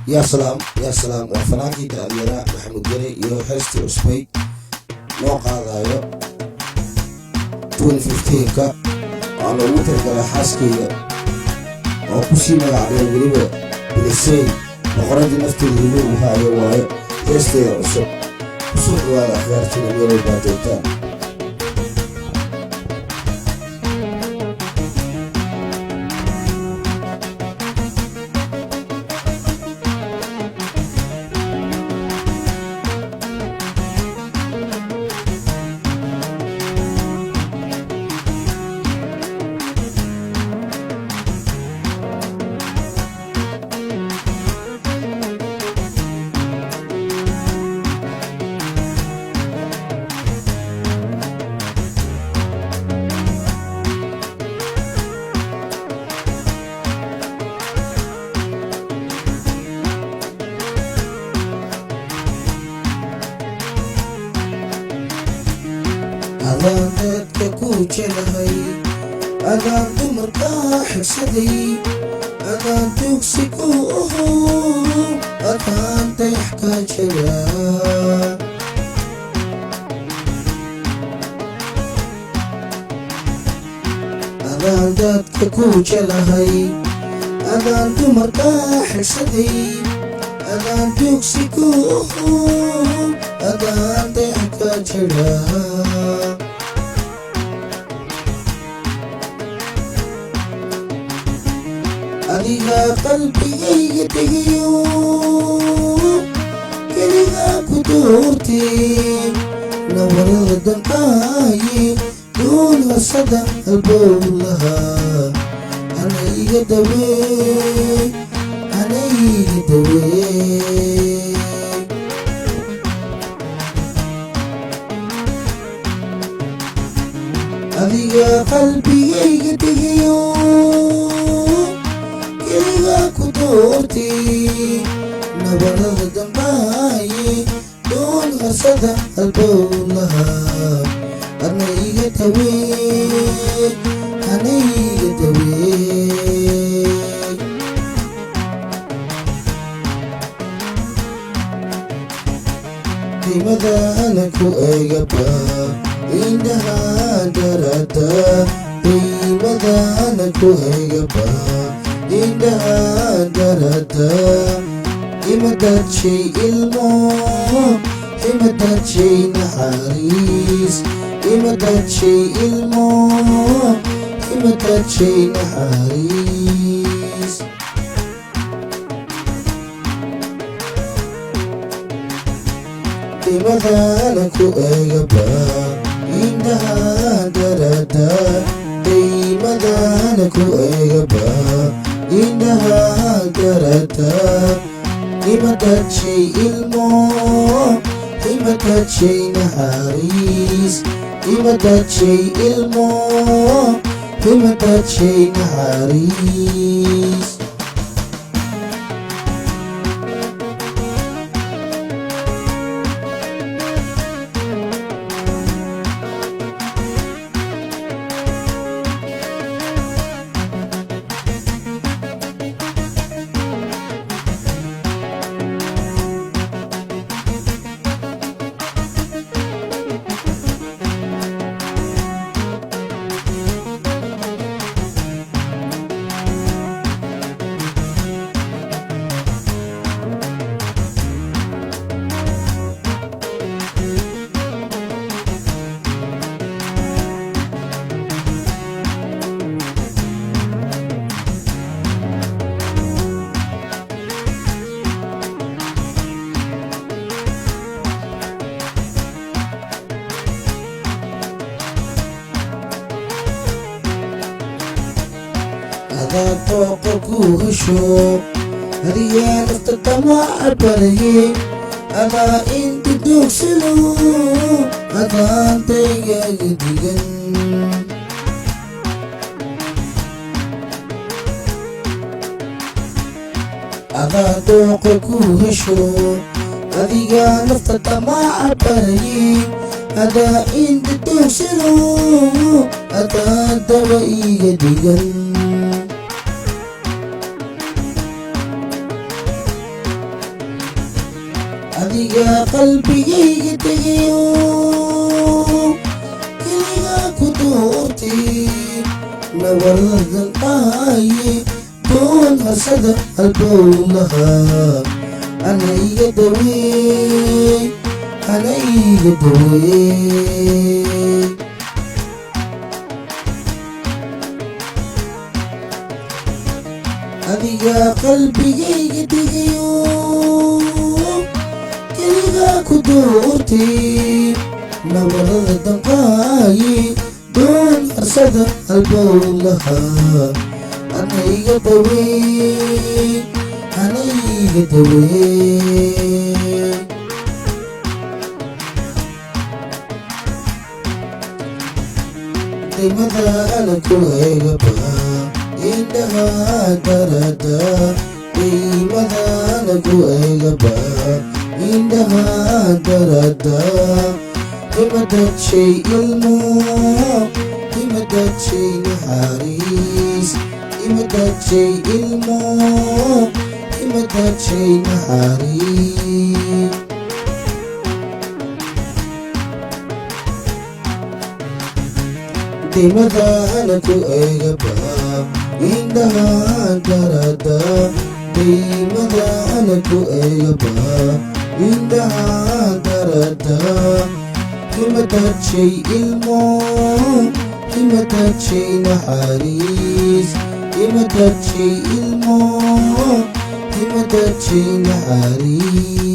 Yaa salaam, yaa salaam! Waa fanaankii da'yaraa Maxamuud Yare iyo heestii cusbay loo qaadayo 2015-ka. Waana ugu talagalay xaaskayga oo kusii magacdheen weliba Bilisey, boqoradii nafteeda hibo u haayo waayo. Heesteeda cusub kusoo dhawaada, akhyaartiina meel walbaa joogtaan. Adaan dadka ku jelahay, adaan dumarkaa xigsaday, adaan dugsi ku aho, adaan dayax ka jela. Adaan dadka ku jelahay, adaan dumarkaa xigsaday, adaan dugsi ku aho, adaan dayax ka jela. Adiga qalbigayga degayo, keligaa ku doortay, nabarada danqaaye duun harsada halbowlaha, hana iga dawee, hana iga dawee. Adiga qalbigayga degayo, keligaa ku doortay, nabarada dambaaye doon harsada halbowlaha, hana iga dawee, hana iga dawee. Qiimadana ku eegaba indhaha darada, qiimadana ku eegaba indhaha darada, imadaadshay ilmo, imadaadshay naxariis, imadaadshay ilmo, imadaadshay naxariis. Qiimadana ku eegaba indhaha darada, qiimadana ku eegaba indhaha darada, imadaadshay ilmo, imadaadshay naxariis, imadaadshay ilmo, imadaadshay naxariis. Adaa dooqa ku hesho, adigaa nafta tamaca barayey, adaa inta doogsado, adaan taygaga digan. Adaa dooqa ku hesho, adigaa nafta tamaca barayey, adaa inta doogsado, adaa daba iiga dhigan. Adiga qalbigayga tegayo, keligaa ku doortay. Nabaradan qaaye doon harsada halbowlaha, ana iga daweey, ana iga daweey. Adiga qalbigayga degayo, keligaa ku doortay. Nabarada danqaaye doon harsada halbowlaha, ana iga daweey, ana iga daweey. Dimada ana ku eegaba, indhaha darada. Dimada ana ku eegaba, indhaha darada. Imadajay ilmo, imadajay naxariis, imadajay ilmo, imadajay naxariis. Dimada ana ku eegaba, indhaha darada. Dimada ana ku eegaba, indhaha darada. Imadajay ilmo, imadajay naxariis, imadajay ilmo, imadajay naxariis.